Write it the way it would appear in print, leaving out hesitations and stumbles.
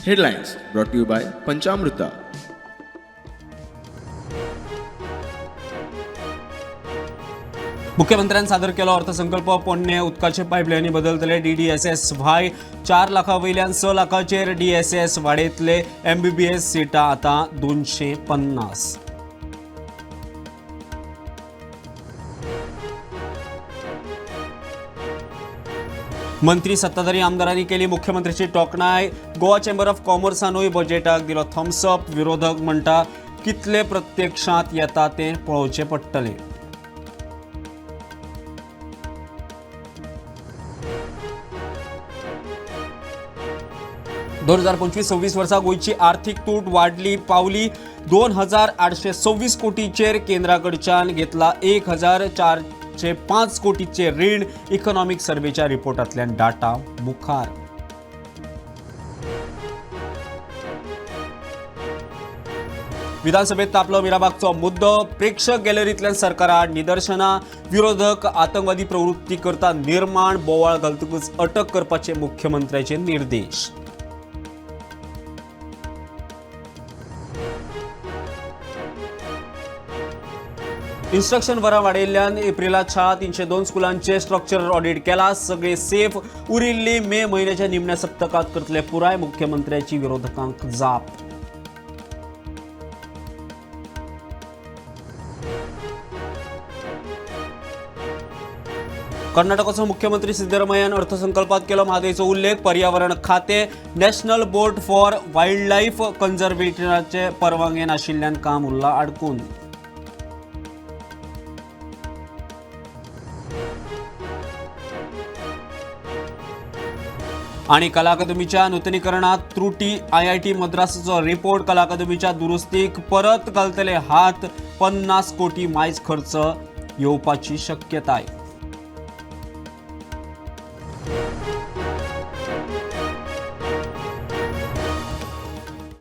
Headlines brought to you by Panchamruta. मुख्यमंत्र्यान सादर केलो अर्थसंकल्प. पोन्ने उदकाचे पायपलायनी बदलतले डीडीएसएस व्हाय. 4 लाखां वयल्यान 6 लाखांचेर डीएसएस वाडयतले. एमबीबीएस सिटां आतां 250. मंत्री सत्ताधारी आमदारांनी केली मुख्यमंत्र्याची टोकणाय. गोवा चेंबर ऑफ कॉमर्सानूय बजेटाक दिलो थम्सअप. विरोधक म्हणटा कितले प्रत्यक्षांत येता तें पळोवचें पडटलें. 2025-26 वर्सा गोंयची आर्थीक तूट वाडली पावली 2826 कोटीचेर. केंद्रा कडच्यान घेतला 1405 कोटीचे रीण. इकॉनॉमिक सर्वेच्या रिपोर्टांतल्यान डाटा मुखार. विधानसभेत तापलो मिराबागचो मुद्दो. प्रेक्षक गॅलरींतल्यान सरकाराआड निदर्शनां. विरोधक आतंकवादी प्रवृत्ती करता निर्माण. बोवाळ घालतकूच अटक करपाचे मुख्यमंत्र्याचे निर्देश. इन्स्ट्रक्शन वरां वाडयल्ल्यान एप्रिलात शाळा 302 स्कुलांचे स्ट्रक्चरल ऑडिट केला. सगळे सेफ. उरिल्ली मे म्हयन्याच्या निमण्या सप्तकात करतले पुराय. मुख्यमंत्र्याची विरोधकांक जाप. कर्नाटकाचो मुख्यमंत्री सिद्धरामय्यान अर्थसंकल्पात केलो म्हादयचो उल्लेख. पर्यावरण खातें national board for wild life कन्झर्वेशनाचे परवानगे नाशिल्ल्यान काम उरलां आडकून. आणि कला अकादमीच्या नुतनीकरणात त्रुटी. आयआयटी मद्रासचो रिपोर्ट. कला अकादमीच्या दुरुस्तीक परत घालतले हात. 50 कोटी मायज खर्च येवपाची शक्यताय.